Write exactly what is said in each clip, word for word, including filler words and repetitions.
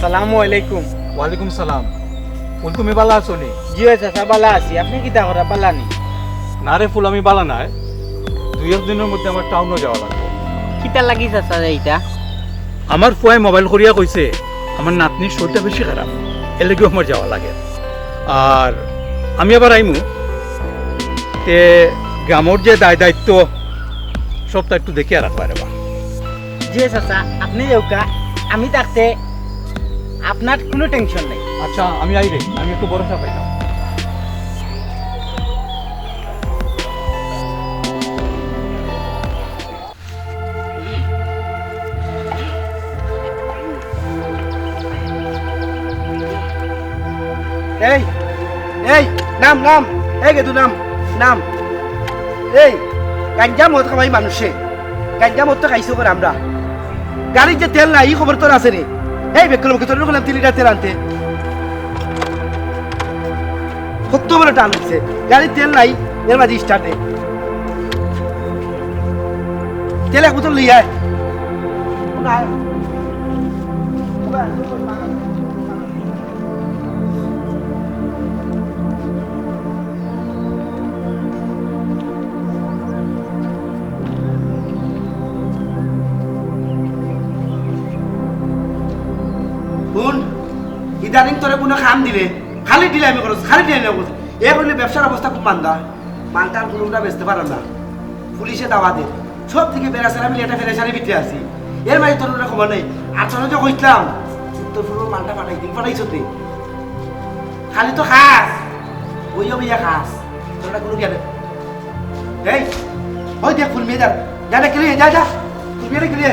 সালামু আলাইকুম। ওয়ালাইকুম সালাম। ফুল, তুমি বালা আছো নি? জি অয় চাচা, বালা আছি। আপনে কিতা করা, বালা নি? না রে ফুল, আমি বালা নায়। দুই এক দিনর মধ্যে আমার টাউনো যাওয়া লাগবো। কিতার লাগি চাচা যাইতা? আমার ফুয়ায় মোবাইল করিয়া কইছে, আমার নাতনির শরীরটা বেশি খারাপ, এরলাগিউ আমার যাওয়া লাগে। আর আমি আবার আইমু, তে গ্রামর যে দায় দায়িত্ব, সবতা একটু দেখিয়া রাখবা রে বা। জি চাচা, আপনে যাউক্কা, আমি থাকতে আপনার কুনু টেনশন নাই। আচ্ছা, আমি আই রে, আমি একটু ভরসা পাইলাম। এই, এই, নাম, নাম। এই গেদু, নাম, নাম। এই, গাঞ্জা মদ খাবাই মানুষে। গাঞ্জা মদ তো খাইছো করে আমরা। গাড়িত যে তেল নাই, ই খবর তোর আছে নি? এই, বেকুল মুখে তোর কইলাম তিন লিটার তেল আনতে। কত বড় টান দিছে। গাড়িত তেল নাই, এর মাঝে স্টার্ট নেই। তেল এক বোতল লই আয়। হুন, ইদানিং তোরে কুনু কাম দিলে খালি ঢিলামি করস, খালি ঢিলামি করস। এ কইলে ব্যবসার অবস্থা খুব মান্দা। মালটাল কুনুটা বেচতে পারো না, পুলিশে দাওয়া দে, সব দিকে বেড়া সেরা মিলে একটা পেরেশানির ভিতরে আছি। এর মাঝে তোর কোনো খবর নেই। আর তোর যে কইছিলাম, তোর পুরো মালটা পাঠাই দিন, পাঠাইছ তুই। খালি তো খাস, বইয়া বইয়া খাস, তোর কোনো জ্ঞান নেই। এই, ওই দেখ ফুল মিয়া যার, যা না গেলে, যা, যা, ফুল মিয়া গেলে।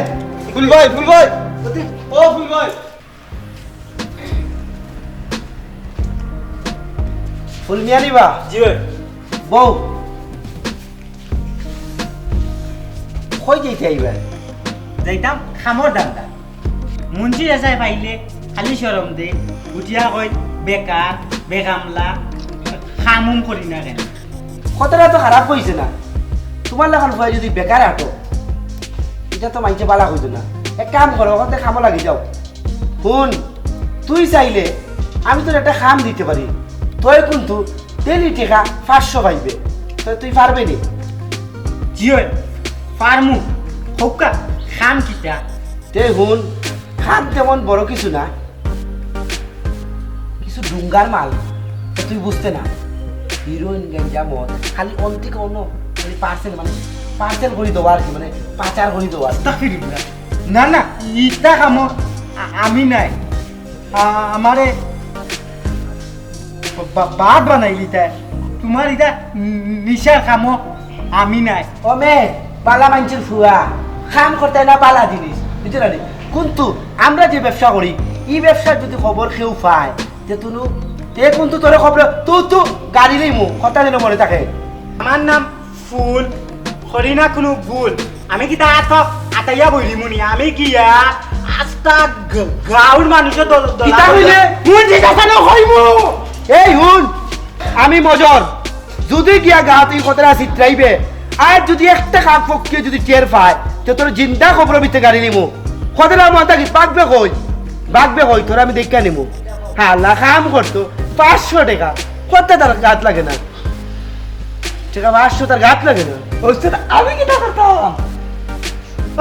ফুল ভাই, ফুল ভাই, ও ফুল ভাই। ফুল মিয়া নি বা? জি ভাই। বউ। কই যাইতে আইবা? যাইতাম কামর ধান্দা। মুন্সি এসায় পাইলে খালি শরম দে, উঠিয়া কই বেকার, বেকামলা, কাম উম করি না কেনে? কথাটা তো খারাপ কইছে না। তুমার লাখান ফুয়ায় যদি বেকার আটো, ইটা তো মাইনষে বালা কইতো না। এক কাম করো, অখান থাকি কামো লাগি যাও। হুন, তুই চাইলে আমি তোর একটা কাম দিতে পারি। তুই কিন্তু ডেইলি টেকা পাঁচশো পাইবে। তো তুই পারবে নি? জি অয়, পারমু। কউক্কা, কাম কিতা? তে হুন, কাম তেমন বড় কিছু না। কিছু ডুঙ্গার মাল, তো তুই বুঝতে না। হিরোইন, গাঞ্জা, মদ, খালি অন্তিক অন্য, খালি পার্সেল, মানে, পার্সেল করি দেওয়া আর কি, মানে, পাচার করি দেওয়া আর কি। আস্তাগফিরুল্লাহ। না, না, ইতা কামো আ-, আমি নাই। আ-, আমারে বা-, বা-, বাদ বানাইলি তাই। তুমার ইতা নি-, নিশার কামো আমি নাই। ও মে, বালা মাইনষর ফুয়া, কাম করতে না বালা জিনিস, বুঝছো না নি? কিন্তু আমরা যে ব্যবসা করি, ই ব্যবসার যদি খবর কেউ পায়, তে তুনু, তে কিন্তু তোরে খবর, তু, তু, গাড়ি লইমু, কথা যেন মনে থাকে। আমার নাম ফুল, করি না কুনু ভুল। আমি কিতা আত আতাইয়া বইলিমু নি? আমি গিয়া আস্তা গ-, গাউর মানষর দল, দল কিতা কইলে? হুন, ঠিক আছে না, কইমু। এই হুন, আমি মজর, যদি গিয়া গাউত ই কথাটা ছিতরাইবে, আর যদি একটা কাক পক্ষীয়ে যদি টের পায়, তে তোর জিন্দা কবরর ভিতরে গাড়ি নিমু। কথাটা মাথা কি বাগবে কই? বাগবে কই? তোর আমি দেখিয়া নিমু। হালা কাম করতো, পাঁচশো টেকা, কথা তার গাত লাগে না। টেকা পাঁচশো তার গাত লাগে না। ওস্তাদ, আমি কিতা করতাম?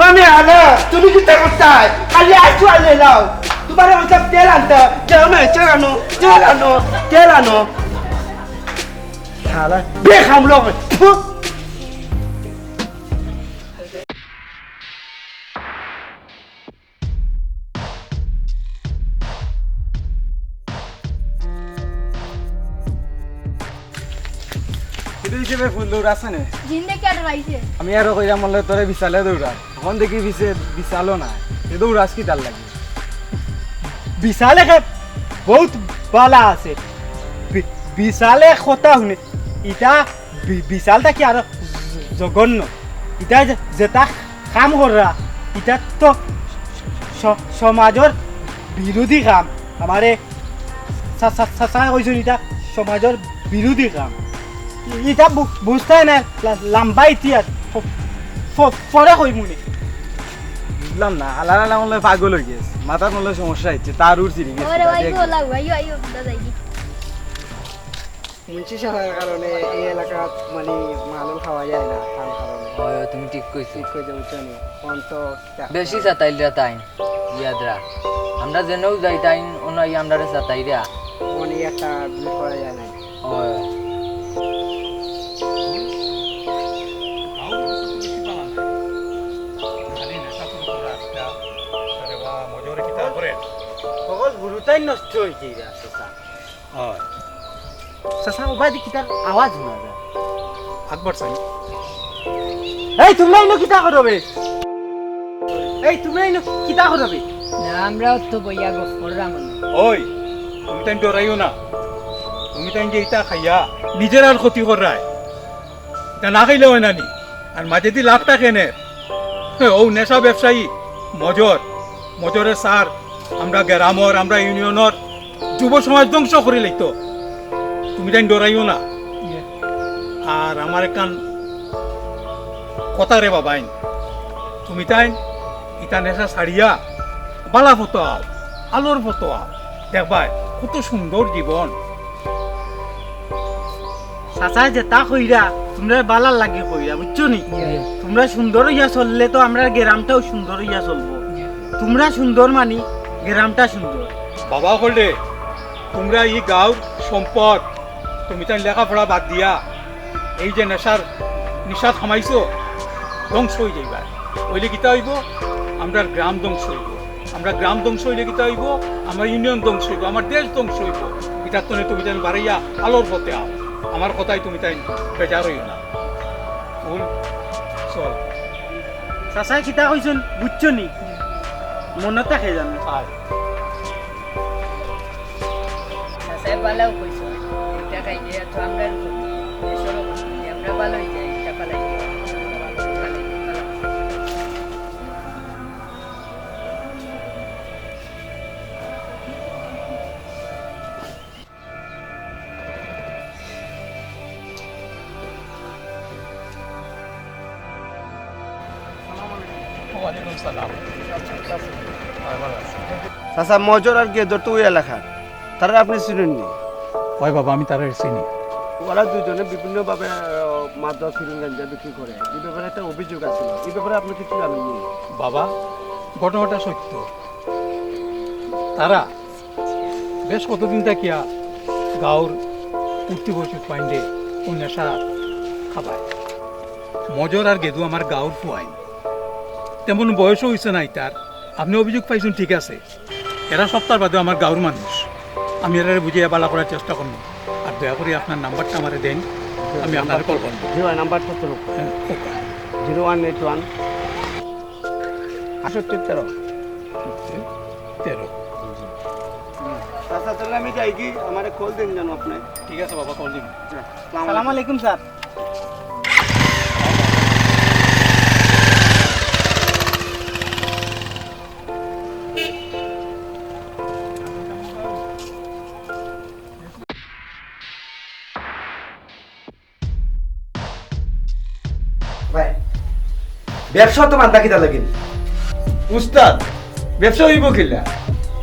আমি আলা, তুমি কিতা করতায়? খালি আইছো আইলে নাও। তুমারে কইতাম তেল আনতা, তেল আনো, তেল আনো, তেল আনো, তেল আনো। হালা, বেকাম লোক। ফু। কিন্তু হিসেবে ফুল দৌড়াছে নে। জিন্দে কে ডরাইছে? আমি আরো কইলাম বললে তোরে বিশালে দৌড়া। অখন দেখি বিশে-, বিশালও নাই। এ দৌড়াস কিতার লাগি? বিশালে কে বউত বালা আছে। বি-, বিশালে কথা হুনে। ইতা বি-, বিশাল থাকি আরো জ-, জঘন্য। ইতা যে, যেতা কাম কররা, ইতা তো স-, সমাজর বিরোধী কাম। আমারে সা-, সা-, সা-, সা-, কইছইন ইতা সমাজর বিরোধী কাম। ইতা বু-, বুঝতায় না, লা-, লাম্বা ইতিহাস। ফ-, ফ-, পরে কইমুনে। বুঝলাম না, আলার আলা মনে হয় পাগল অই গেছে, মাথাত মনে হয় সমস্যা অইছে, তার উড় চিড়ি গেছে, ওরে ভাই, তাতে গো, লাউ, আইও, আইও, দাদা, আইও। মুন্সি সাহেবের কারণে এই এলাকাত মানে মালুল খাওয়া যায় না, তার কারণে। ওই, ওই, তুমি ঠিক কইছো। ঠিক কইছো, বুঝছো নি? ফোন তো কিতা- বেশি সাতাইলরা তাইন, ইয়াদরা। আমরা যেনও যাই তাইন, ওনাই আমরারে সাতাইরা। ফোন এই একটা বিয়ে করা যায় না। ওই। গাঁওর অবস্থা তো বেশি ভালা নায়। খালি নেশা শুরু করে আস্তা। আরে বা, মজরে কিতা করে? সকল গুরুতাই নষ্ট অইছে রে, চাচা। হয়। চাচা, ওবাদি কিতার আওয়াজ হুনা যায়। আকবর সাহেব। এই, তুমরা ইনো কিতা করো বে? এই, তুমরা ইনো কিতা করো বে? না, আমরাও তো বইয়া গফ কররাম। ওই, তুমি তাইন ডরাইও না। তুমি তাইন যে ইতা খাইয়া নিজেরার ক্ষতি কররায়, ইতা না খাইলে অয় না নি। আর মাঝেদি লাভটা কেনে? ও নেশা ব্যবসায়ী মজর, মজরে স্যার, আমরা গ্রামর, আমরা ইউনিয়নর যুব সমাজ ধ্বংস করি লাইতো। তুমি তাইন ডরাইও না। আর আমার একখান কথা রে বাবাইন, তুমি তাইন ইতা নেশা ছাড়িয়া বালা ফতো আও, আলোর ফতো আও, দেখবায় কত সুন্দর জীবন। চাচায় যেতা কইরা, তুমরার বালার লাগি কইরা, বুঝছো নি? তুমরা সুন্দর অইয়া চললে তো আমরার গ্রামটাও সুন্দর অইয়া চলবো। তুমরা সুন্দর মানি গ্রামটা সুন্দর। বাবা অকল রে, তুমরা ই গাঁওর সম্পদ, তুমি তাইন লেখাপড়া বাদ দিয়া এই যে নেশার নিশাত হামাইছো, ধ্বংস অই যাইবা। অইলে কিতা অইবো? আমরার গ্রাম ধ্বংস অইবো। আমরার গ্রাম ধ্বংস অইলে কিতা অইবো? আমার ইউনিয়ন ধ্বংস অইবো, আমার দেশ ধ্বংস অইবো। ইতার তনে তুমি তাইন বাড়াইয়া আলোর ফতো আও। আমার কথায় তুমি তাইন বেজার অইও না। ফুল, চল। চাচায় কিতা কইছইন বুঝছো নি? মনো থাকে জানো। আয়। চাচায় বালাও কইছইন, ইতা খাইলে তো আমরার ক্ষতি, দেশরও ক্ষতি, আমরা বালা অই যাই, ইতা ফালাই দিয়া। ওয়ালাইকুম সালাম। হয়, ভালা আছি। চাচা, মজর আর গেদর তো ওই এলাকার, তারা আপনি চিনেন নি? হয় বাবা, আমি তারা চিনি। ওরা দুজনে বিভিন্নভাবে আহ, মাদক, হিরোইন, গাঞ্জা বিক্রি করে। এই ব্যাপারে একটা অভিযোগ আছে, এই ব্যাপারে আপনি কিছু জানেন নি? বাবা, ঘটনাটা সত্য। তারা বেশ কতদিন থাকিয়া গাঁওর উঠতি বসতি পুয়াইনরে ও নেশা খাবায়। মজর আর গেদু আমার গাঁওর পুয়াইন, তেমন বয়সও অইছে না ইতার। আপনি অভিযোগ পাইছইন, ঠিক আছে, এরা সপ্তাহ বাদে আমার গাঁওর মানুষ, আমি এরারে বুঝাইয়া বালা করার চেষ্টা করমু। আর দয়া করি আপনার নাম্বারটা আমারে দেইন, আমি আপনারে কল করমু। জি ভাই, নাম্বারটা তো হ্যাঁ, ওকে। জিরো ওয়ান এইট ওয়ান আটষট্টি তেরো। তেরো। চাচা, তাহলে আমি যাই কি? আমারে কল দিন যেন আপনি। ঠিক আছে বাবা, কল দিন। সালাম আলাইকুম স্যার। ভাই, ব্যবসা তো মান্দা কিতা লাগিল? উস্তাদ, ব্যবসা অইবো কিলা?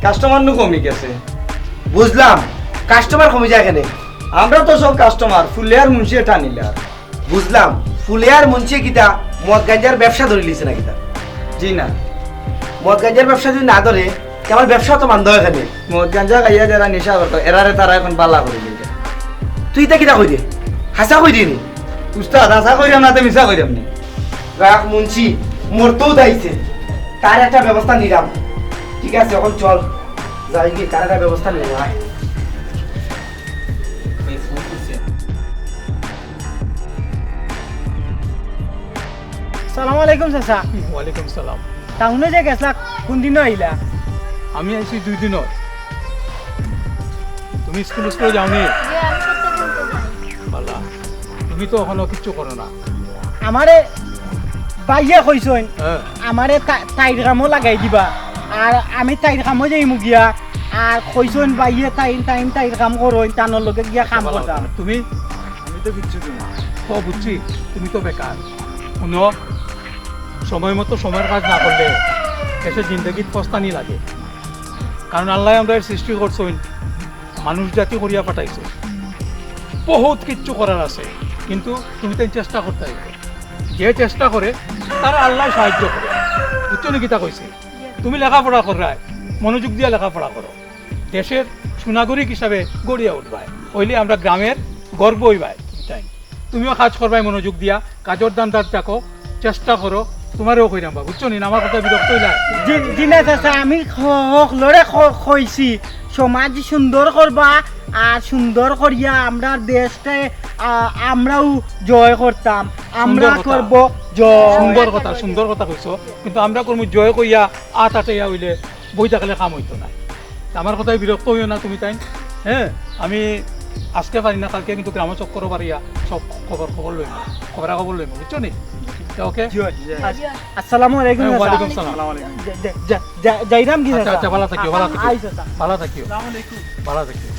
কাস্টমার নু কমি গেছে। বুঝলাম, কাস্টমার কমি যায় কেনে? আমরা তো সব কাস্টমার, ফুলে আর মুন্সিয়ে টানিলা। বুঝলাম, ফুলে আর মুন্সিয়ে কিতা মদ গাঞ্জার ব্যবসা ধরিলিছে না কিতা? জি না, মদ গাঞ্জার ব্যবসা যদি না ধরে, তে আমার ব্যবসা তো মান্দা অয় কেনে। মদ গাঞ্জা খাইয়া যারা নেশা করতো, এরারে তারা এখন বালা করি দিবে। তুই ইতা কিতা কইরে? হাছা কইরে নি? উস্তাদ, হাছা কইরাম না তে মিছা কইরাম নি? রাখ মুন্সি, মরতেও দাইছে। তার একটা ব্যবস্থা নিলাম। ঠিক আছে, এখন চল। যাই গি, তার একটা ব্যবস্থা নিলাম। আয়। সালাম আলাইকুম চাচা। ওয়ালাইকুম সালাম। টাউনো যে গেছলা, কোন দিনও আইলা? আমি আইছি দুই দিন অয়। তুমি স্কুল স্কুলে যাওনি? বালা, তুমি তো এখনো কিচ্ছু করো না। আমারে ভাইয়ে কইছইন, হ্যাঁ। আমারে তা- তাইর কামো লাগাই দিবা, আর আমি তাইর কামো যাইমু গিয়া। আর কইছইন ভাইয়ে তাইন তাইন তাইর কাম করইন, তানর লগে গিয়া কাম করতাম। তুমি? আমি তো কিচ্ছু দিই না। ও বুঝছি, তুমি তো বেকার। শুনো, সময় মতো সময়ের কাজ না করলে দেশে জিন্দেগিত পস্তানি লাগে, কারণ আল্লায় আমরারে সৃষ্টি করছইন, মানুষ জাতি করিয়া পাঠাইছইন। বহুত কিচ্ছু করার আছে, কিন্তু তুমি তাইন চেষ্টা করতে অইবো। যে চেষ্টা করে, তারে আল্লায় সাহায্য করে। বুঝছো নি কিতা কইছি? তুমি লেখাপড়া কররায়, মনোযোগ দিয়া লেখাপড়া করো, দেশের সুনাগরিক হিসাবে গড়িয়া উঠবায়, অইলে আমরা গ্রামের গর্ব অইবায়। তাই তুমিও কাজ করবায় মনোযোগ দিয়া, কাজর ধান্দাত থাকো, চেষ্টা করো, তুমারেও কইরাম বা, বুঝছো নি? আমার কথায় বিরক্ত অইলায়? জি, জি না চাচা, আমি হ-, হকলরে ক-, কইছি, সমাজ সুন্দর করবা, আর সুন্দর করিয়া আমরার দেশটা, আ, আমরাও জয় করতাম, আমরা সুন্দর কথা। করব জয়। সুন্দর কথা, সুন্দর কথা কইছো, কিন্তু আমরা করমু জয় কইয়া আত আটাইয়া অইলে বই থাকলে কাম অইতো নায়। তা আমার কথায় বিরক্ত অইও না তুমি তাইন। হ্যাঁ, আমি আজকে পারি না, কালকে কিন্তু গ্রাম চক্কর বাড়িয়া সব খবর খবর লইমু, খবরা খবর লইমু, বুঝছো নি? তা ওকে? জি, জি। আস-, আসসালামু আলাইকুম, হ্যাঁ, চাচা। ওয়ালাইকুম সালাম। আসসালামু আলাইকুম। যা-, যা-, যা-, যাইরাম কি, আচ্ছা, চাচা? আচ্ছা, ভালা থাকিও, ভালা থাকিও। আই, চাচা। ভালা থাকিও। আসসালামু আলাইকুম। ভালা থাকিও।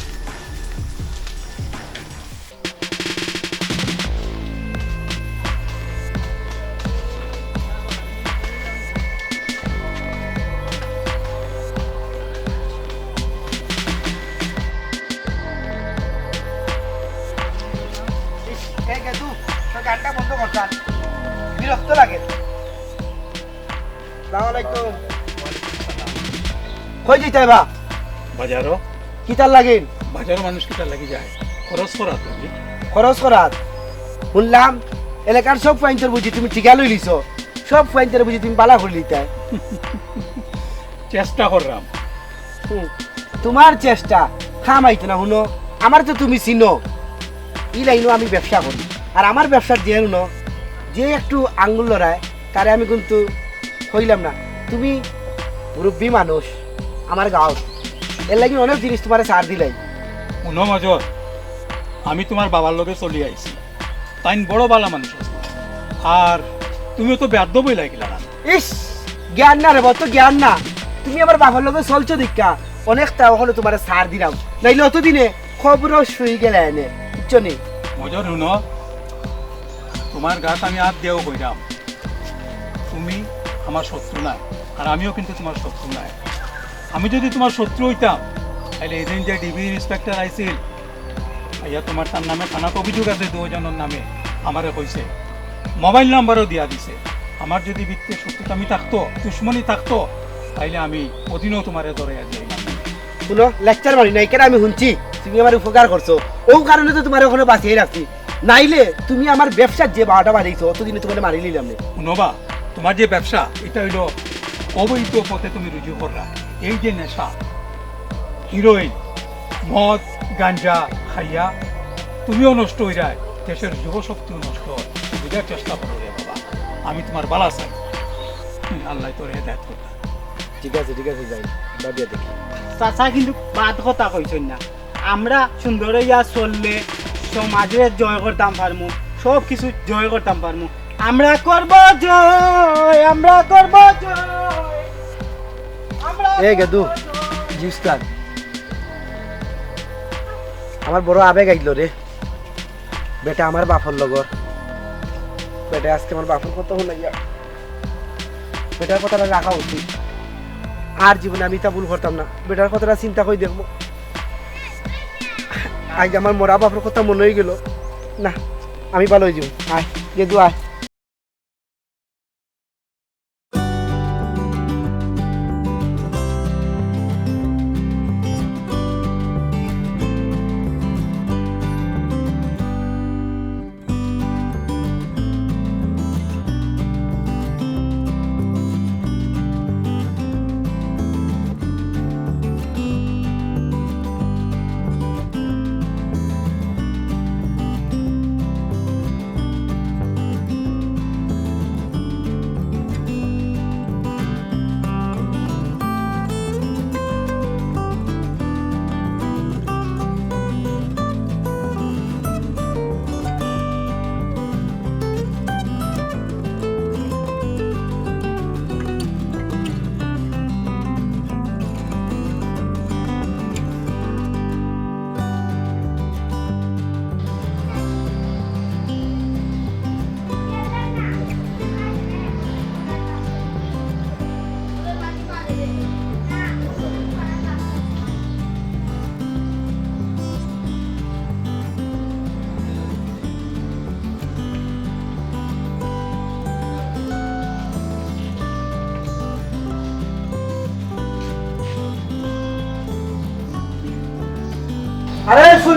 ইস, এই গেদু, তোর গানটা বন্ধ করতাম, বিরক্ত লাগে। আসসালামু আলাইকুম। কই যাইতায় বা? বাজারো। কিতার লাগিন? বাজারো মানুষ কিতার লাগি যায়? খরচ করাত। খরচ করাত? শুনলাম এলাকার সব ফুয়াইন্তর বুঝি তুমি টিকা লইলিছো, সব ফুয়াইন্তর বুঝি তুমি বালা করিলিতায়। চেষ্টা কররাম। হুম, তুমার চেষ্টা কাম আইতো না। হুনো, আমারে তো তুমি চিনো, ই লাইনো আমি ব্যবসা করি, আর আমার ব্যবসার যে হুনো, যে একটু আঙ্গুল লড়ায়, তারে আমি কিন্তু কইলাম না। তুমি মুরব্বি মানুষ, আমার গাঁওর, এর লাগি অনেক জিনিস তুমারে ছাড় দিলাই। হুনো মজর, আমি তুমার বাবার লগে চলি আইছি, তাইন বড় বালা মানুষ আছে, আর তুমিও তো বেয়াদব অইলায় গিলা না। ইস, জ্ঞান না রে বা, অত জ্ঞান না। তুমি আমার বাবার লগে চলছো দেখিয়া অনেকটা অখনো তুমারে ছাড় দিলাম, নাইলে অতদিনে খবরও শুই গেলে এনে, বুঝছো নি? মজর হুনো, তুমার গাত আমি আত দিয়াও কইরাম, তুমি আমার শত্রু নায়, আর আমিও কিন্তু তুমার শত্রু নায়। আমি যদি তুমার শত্রু অইতাম, তাইলে এদিন যে ডিবি ইন্সপেক্টর আইছিল, আইয়া তুমার তার নামে থানাত অভিযোগ আছে দুইজনর নামে, আমারে কইছে, মোবাইল নাম্বারও দিয়া দিছে। আমার যদি ভিতরে শত্রুতামি থাকতো, দুশমনি থাকতো, তাইলে আমি অদিনও তুমারে ধরাইয়া দিলাম। হুনো, lecture মারি না, ইখান আমি হুনছি, তুমি আমার উপকার করছো, অউ কারণে তো তুমারে অখনো বাঁচাইয়া রাখছি। নাইলে তুমি আমার ব্যবসার যে বারোটা বাজাইছো, অতদিনে তুমারে মারিলিলাম নে। হুনো বা, তুমার যে ব্যবসা, ইটা অইলো অবৈধ পথে তুমি রুজি কররায়। এই যে নেশা, হিরোইন, মদ, গাঞ্জা খাইয়া তুমিও নষ্ট অইরায়, দেশের যুবশক্তিও নষ্ট অয়। বুঝার চেষ্টা করো রে বাবা, আমি তুমার বালা চাই। হুম, আল্লায় তোরে হেদায়েত করবা। ঠিক আছে, ঠিক আছে, যাই, ভাবিয়া দেখি। চাচা কিন্তু বাদ কথা কইছইন না। আমরা সুন্দর অইয়া চললে সমাজরে জয় করতাম পারমু, সব কিছু জয় করতাম পারমু। আমরা করব জয়, আমরা করব জয়, আমরা এ গেদু, করব জয়। জি উস্তাদ, আমার বড় আবেগ আইলো রে। বেটা আমার বাপর লগর, বেটা আজকে আমার বাপর কথা হুনাইয়া, বেটার কথাটা রাখা উচিত। আর জীবনে আমি ইতা ভুল করতাম না। বেটার কথাটা চিন্তা করি দেখমু। আইজ আমার মরা বাপর কথা মনো অইগেলো। না, আমি ভালা অইযিমু। আয়, গেদু আয়।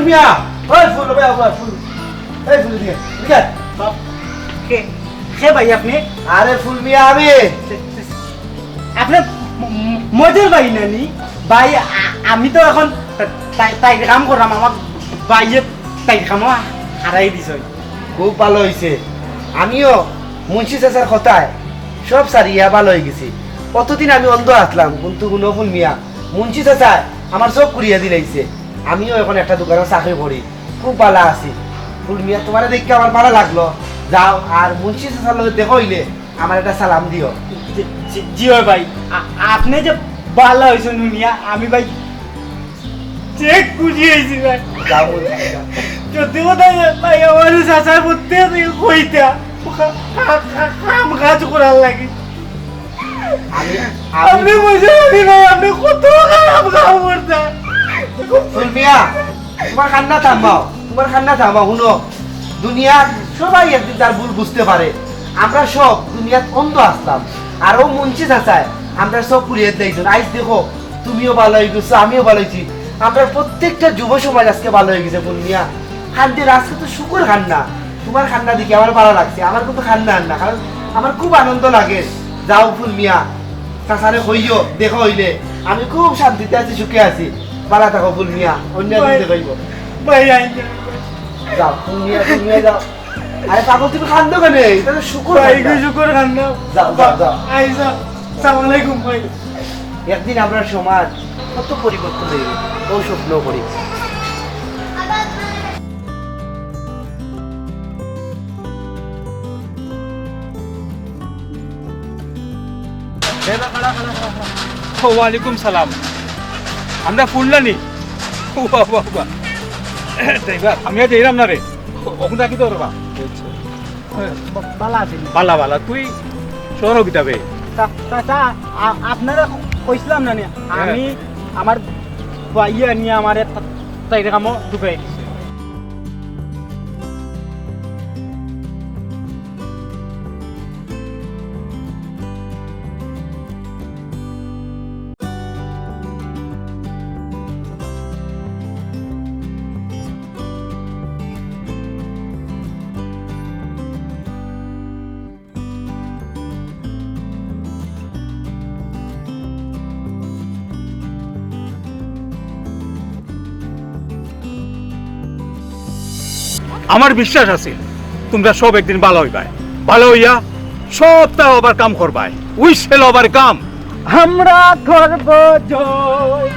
মিয়া, ওই ফুল, ওই, ওই ফুল। এই ফুল দিয়ে, ঠিক আছে? বাপ, কে, কে ভাই আপনি? আরে ফুল মিয়া আমি। আপনি ম-, ম-, মজুর ভাই নানি? ভাই, আ-, আমি তো এখন তা-, তাই, তাই কাম করলাম, আমার ভাইয়ে তাই কামও হারাই দিছে। খুব ভালো হইছে। আমিও মুন্সি চাচার কথায় সব সারিয়া ভালো হয়ে গেছি। অতদিন আমি অন্ধ আসলাম, কিন্তু হুনো ফুল মিয়া, মুন্সি চাচায় আমার চোখ খুলিয়া দিলাইছে। আমিও এখন একটা দোকানো চাকরি করি, খুব ভালা আছি। ফুল মিয়া, তোমারে দেখে আমার ভালা লাগলো। যাও, আর মুন্সি চাচার লগে দেখা হইলে আমার একটা সালাম দিও। জি, জি, জি অয় ভাই, আ-, আপনি যে ভালা হইছেন হুনিয়া, আমি ভাই যে খুশি হইছি ভাই। যাও, মুন্সি চাচা। সত্যি কথা ভাই, আমার চাচার প্রত্যেক দিন কইতা, কা-, কা-, কা-, কাম কাজ করার লাগি। আমি, আমি আপনি বুঝে পারি ভাই, আপনি কত খারাপ কাম করতা। ফুল মিয়া, তোমার কান্না থামাও, তোমার কান্না থামাও। হুনো, দুনিয়ার সবাই একদিন তার ভুল বুঝতে পারে। আমরা সব দুনিয়াত অন্ধ আসলাম, আর ও মুন্সি চাচায় আমরা সব পুড়িয়ে দিয়েছেন। আইজ দেখো, তুমিও ভালো হয়ে গেছো, আমিও ভালো হয়েছি। আমরা প্রত্যেকটা যুব সমাজ আজকে ভালো হয়ে গেছে। ফুল মিয়া, কান্দির আজকে তো শুকুর কান্না। তোমার কান্না দেখে আমার ভালো লাগছে, আমার কিন্তু কান্না আর না, কারণ আমার খুব আনন্দ লাগে। যাও ফুল মিয়া, চাচারে কইও, দেখা হইলে আমি খুব শান্তিতে আছি, সুখে আছি। ভালা থাকো ফুল মিয়া, অন্য একদিন ভাই, দেখা হইব। ভাই, আই না। যাও ফুল মিয়া, ফুল মিয়া যাও। আরে পাগল, তুমি কান্দো কেনে? এটা তো শুকুর ভাই, কান্না। কি শুকুর কান্না? যাও, যাও, যাও। আই যাও। আসসালামু আলাইকুম ভাই। একদিন আমরা সমাজ কত পরিবর্তন হইব, ও স্বপ্ন করি। ও, ওয়ালাইকুম সালাম। আমরা ফুলদানি। বাহ, বাহ, বাহ। ড্রাইভার, আমি আর যাইরাম না রে। ওখানে রাখি তো রে বা। বা-, বালা আছেন? বালা, বালা। তুই শহরও কিতাবে? তা, তা, তা, আ-, আপনারা কইছিলাম না নি? হ্যাঁ। আমি আমার ভাইয়া নিয়ে আমার এক তাই কামো ঢুকাই দিছে। আমার বিশ্বাস আছে, তোমরা সব একদিন ভালা হইবায়, ভালা হইয়া সবটা আবার কাম করবায়। We shall overcome। আমরা করব জয়।